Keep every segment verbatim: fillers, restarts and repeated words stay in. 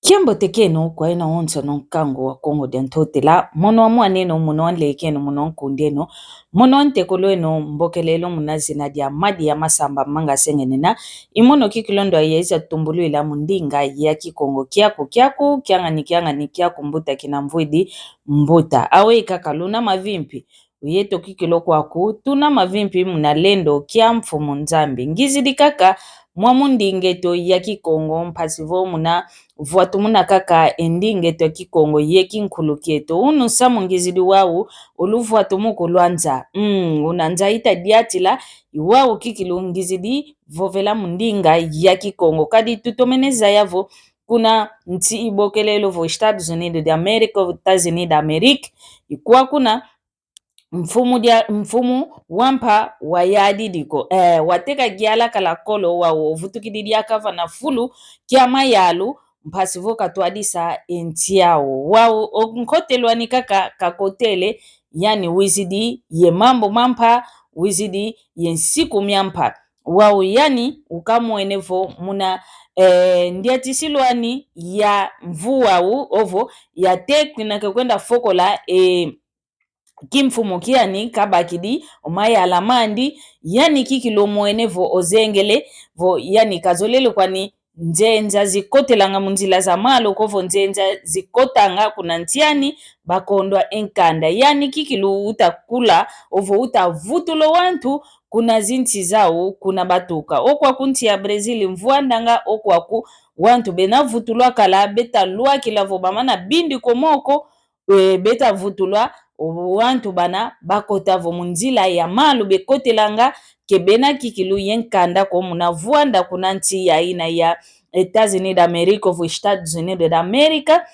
Kiambote kieno kwa yeno onsono nkangu wa Kongo dia Ntotela, mono wa mwaneno, mono wa nlekeno, mono wa nkundeno, mono wa ntekolweno, mbokelelo muna zina dia Madi ya Masamba Manga Sengenena, i mono kikilu ndo yayeza tumbulwila mu ndinga ya Kikongo. Kiaku, kiaku, kiangani, kiangani, kiaku mbuta kina mvwidi mbuta. Aweyi kaka luna mavimpi, yeto kikilu kwaku, tuna mavimpi muna lendo kia Mfumu Nzambi. Ngizidi kaka mwa mu ndinga eto ya Kikongo, mpasi vo muna vwatumuna kaka e ndinga eto ya Kikongo ye kinkulu kieto. Unu samu ngizidi wau, o luvwatumuku lwa nza. Mm, una nza ita diatila, i wau kikilu ngizidi vovela mu ndinga ya Kikongo. Kadi tutomene zaya vo, kuna nsi ibokelelo vo Estados Unidos da América, vo États-Unis da Amérique, i kwa kuna, mfumu dia, mfumu wampa wayadidi ko, eh, wateka diala kala kolo wau ovutukidi diaka vana fulu kia mayalu, mpasi vo katwadisa e nsi au. Wau o nkotelo ani kaka kakotele, yani wizidi ye mambu mampa, wizidi ye nsiku miampa. Wau yani ukamwene vo muna, eh, ndiatisilu ani ya mvu wau, ovo yatekina ke kwenda fokola, eh, kimfumu kiani kabakidi o mayala mandi, yani kikilu omwene vo ozengele, vo yani kazolele kwani nzenza zikotelanga mu nzila za malu ko, vo nzenza zikotanga kuna nsi ani, bakondwa e nkanda. Yani kikilu uta kula, ovo uta vutula o wantu kuna zinsi zau, kuna batuka. O kwaku nsi ya Brésil, mvwandanga, o kwaku wantu bena vutulwa kala, beta lwakila vo bamana bindika o moko, eh, beta vutulwa, o wantu bana bakota vo mu nzila ya malu bekotelanga, ke bena kikilu ye nkanda ko. Muna vwanda kuna nsi ya ina ya États-Unis da América, ovo Estados Unidos da América,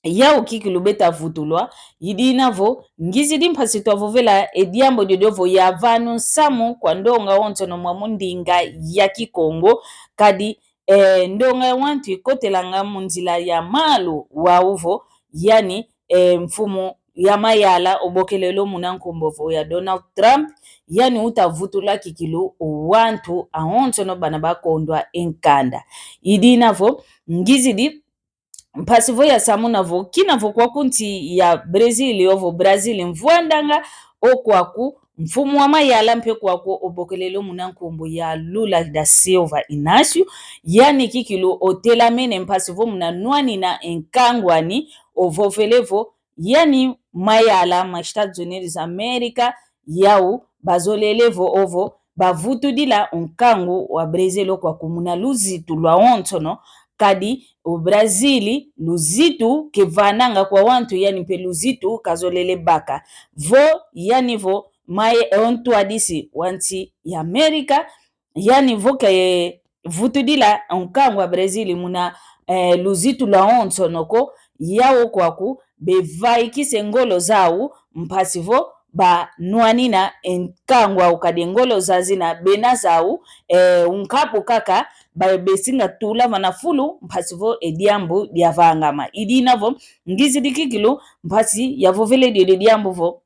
yau kikilu beta vutulwa. I dina vo ngizidi mpasi twavovela e diambu diodio vo yavana nsamu kwa ndonga onsono mwa mu ndinga ya Kikongo, kadi, eh, ndonga ya wantu ikotelanga mu nzila ya malu wau vo, yani, eh, mfumu ya mayala obokelelo muna nkumbu vo ya Donald Trump, yani uta vutula kikilu o wantu awonsono bana bakondwa e nkanda. I dina vo ngizidi mpasi vo yasamuna vo, kina vo kwaku nsi ya Brésil, ovo Brazil, mvwandanga, o kwaku mfumu wa mayala mpe kwaku obokelelo muna nkumbu ya Lula da Silva Inácio, yani kikilu otelamene mpasi vo muna nwanina e nkangu ani, ovovele vo, yani mayala ma Estados Unidos América, yau bazolele vo ovo bavutudila o nkangu wa Brazil o kwaku muna luzitu lwawonsono, kadi o Brazil luzitu kevananga kwa wantu, yani mpe luzitu kazolele baka. Vo, yani vo, maye, e, o ntwadisi wa nsi ya América, yani vo kavutudila o nkangu wa Brazil muna, eh, luzitu lwawonsono ko, yau kwaku bevaikisa e ngolo zau, mpasi vo banwanina e nkangu au, kadi e ngolo zazina bena zau, eh, o nkapu kaka, ba, besinga tula vana fulu, mpasi vo e diambu diavangama. I dina vo ngizidi kikilu mpasi yavovele diodio diambu vo,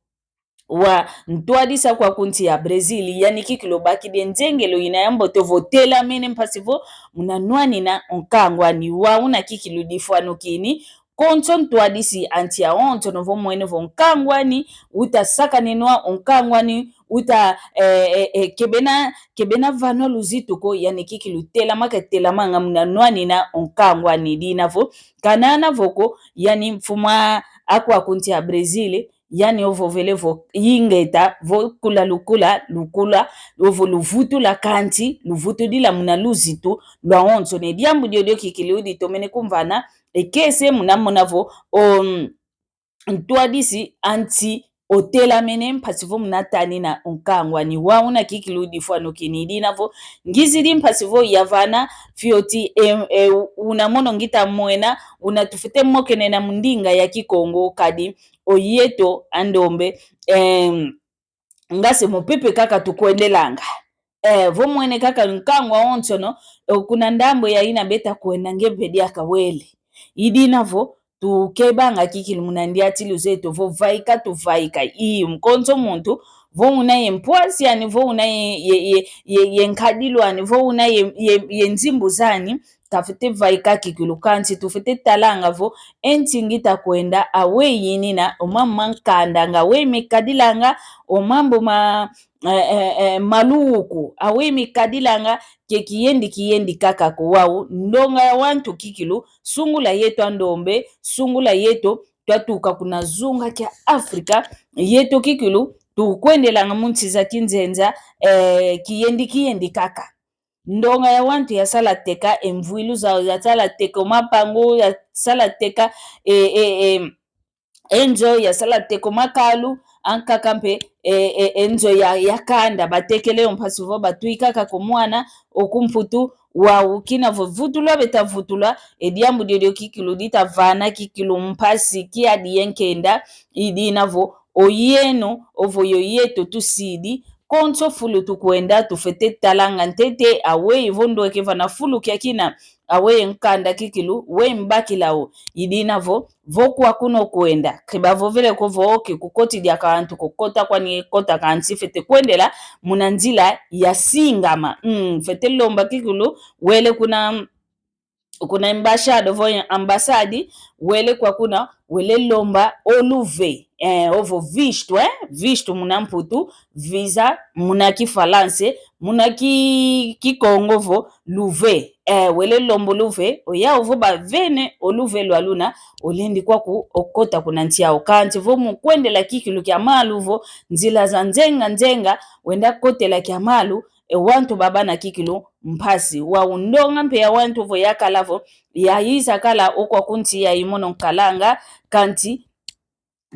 wa ntwadisa kwaku nsi ya Brazil, yani kikilu obakidi e nzengelo ina ya mbote vo otelamene mpasi vo muna nwanina o nkangu ani. Wau una kikilu difwanukini, konso ntwadisi a nsi awonsono vo omwene vo nkangu ani uta sakaninwa, o nkangu ani uta, eh, eh, eh, ke bena, ke bena vanwa luzitu ko, yani kikilu telama katelamanga muna nwanina o nkangu ani. I dina vo kanana vo ko, yani mfumu a kwaku nsi ya Brazil, yani ovovele vo ingeta, vo kula lukula, lukula, ovo luvutula, kansi luvutudila muna luzitu lwawonsono. E diambu diodio kikilu ditomene kumvana e kese muna mona vo, o, mm, ntwadisi a nsi otelamene mpasi vo muna tanina o nkangu ani. Wau una kikilu difwanukini. I dina vo ngizidi mpasi vo yavana fioti, e, e, una mono ngita mwena, una tufwete mokenena mu ndinga ya Kikongo, kadi o yeto a ndombe, em, ngasi mupepe kaka tukwendelanga. Eh, vo omwene kaka nkangu awonsono, eh, kuna ndambu ya ina beta kwenda nge mpe diaka wele. I dina vo tukebanga kikilu muna ndiatilu zeto vo vaika tuvaika. I, mu konso muntu, vo una ye mpwasi ani, vo una ye, ye, ye, ye, ye nkadilu ani, vo una ye, ye, ye nzimbu zani, kafwete vaika kikilu, kansi tufwete talanga vo e nsi ngita kwenda aweyi inina, o mambu ma nkanda nga aweyi mekadilanga, o mambu ma, eh, eh, eh, maluwuku aweyi mekadilanga, ke kiyendi kiyendi kaka ko wau. Ndonga ya wantu kikilu, sungula yeto andombe, sungula yeto twatuka kuna zunga kia Afrika, yeto kikilu tukwendelanga mu nsi za kinzenza, eh, kiyendi kiyendi kaka. Ndonga ya wantu yasala teka e mvwilu zau, yasala teka o mapangu, yasala teka e, e, e, e nzo, yasala teka o makalu, ankaka mpe e, e, e nzo ya, ya kanda batekele yo mpasi vo batwika kaka o mwana o ku Mputu, wau kina vo vutulwa beta vutulwa, e diambu diodio kikilu dita vana kikilu mpasi kiadi ye nkenda. I dina vo oyeno ovo yo yeto tusidi, konso fulu tukwenda tufwete talanga ntete, aweyi vo ndweke vana fulu kiakina, aweyi nkanda kikilu, weyi mbakila o. I dina vo, vo kwa kuna okwenda, ke bavovele ko vo ke kukoti diaka antu kokota kwani kota, kansi fwete kwendela muna nzila ya singama. Mm, fwete lomba kikilu, wele kuna kuna embaixada ovo ambassade, wele kwa kuna, wele lomba o luve, eh, ovo visto, eh, visto muna Mputu, visa muna Kifalanse, muna ki, Kikongo vo luve, eh, wele lomba o luve, oyau vo bavene o luve lwa luna, olendi kwaku okota kuna nsi yau. Kansi vo mu kwendela kikilu kia malu vo nzila za nzenga nzenga, wenda kotela kia malu, e wantu babana kikilu mpasi. Wau ndonga mpe ya wantu vo yakala vo, yayiza kala okwa ku nsi yayi mono nkalanga, kansi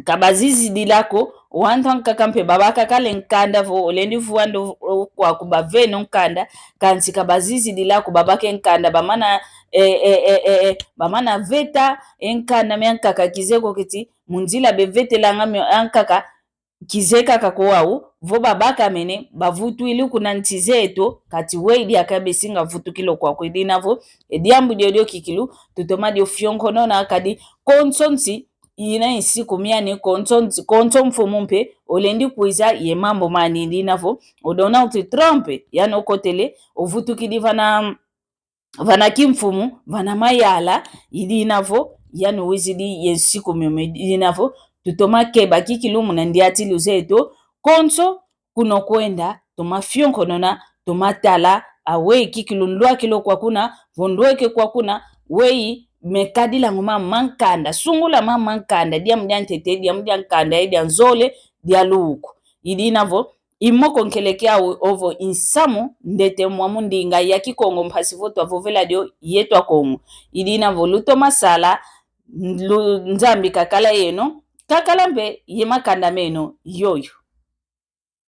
ka bazizidila ko, wantu ankaka mpe babaka kala e nkanda vo, olendi vua ndo okwaku bavene o nkanda, kansi ka bazizidila ko, babaka e nkanda, bamana, e, e, e, e, e, bamana veta e nkanda miankaka, kizeye ko keti mu nzila bevetelanga mio ankaka, kizeye kaka ko wau vo babakamene, bavutwidi kuna nsi zeto, kati weyi diaka besinga vutukila okwaku. I dina vo, e diambu diodio kikilu tutoma dio fionkonona, kadi konso nsi ina nsiku miani, konso nsi, konso mfumu mpe olendi kwiza ye mambu mani. I dina vo, o Donald Trump, yandi okotele, ovutukidi vana vana kimfumu, vana mayala. I dina vo, yandi wizidi ye nsiku mio. I dina vo, tutoma keba kikilu muna ndiatilu zeto, konso kuna okwenda, toma fionkonona, toma tala, aweyi kikilu ndwakila okwa kuna, vo ndweke kwa kuna, weyi mekadilanga o mambu ma nkanda, sungula mambu ma nkanda, diambu dia ntete, diambu dia nkanda, ye dia nzole, dia luwuku. I dina vo, i moko nkeleke au ovo i nsamu ndete mwa mu ndinga ya Kikongo mpasi vo twavovela dio yeto Akongo. I dina vo lutoma sala, lu-, Nzambi kakala yeno, kakala mpe ye makanda meno yoyo.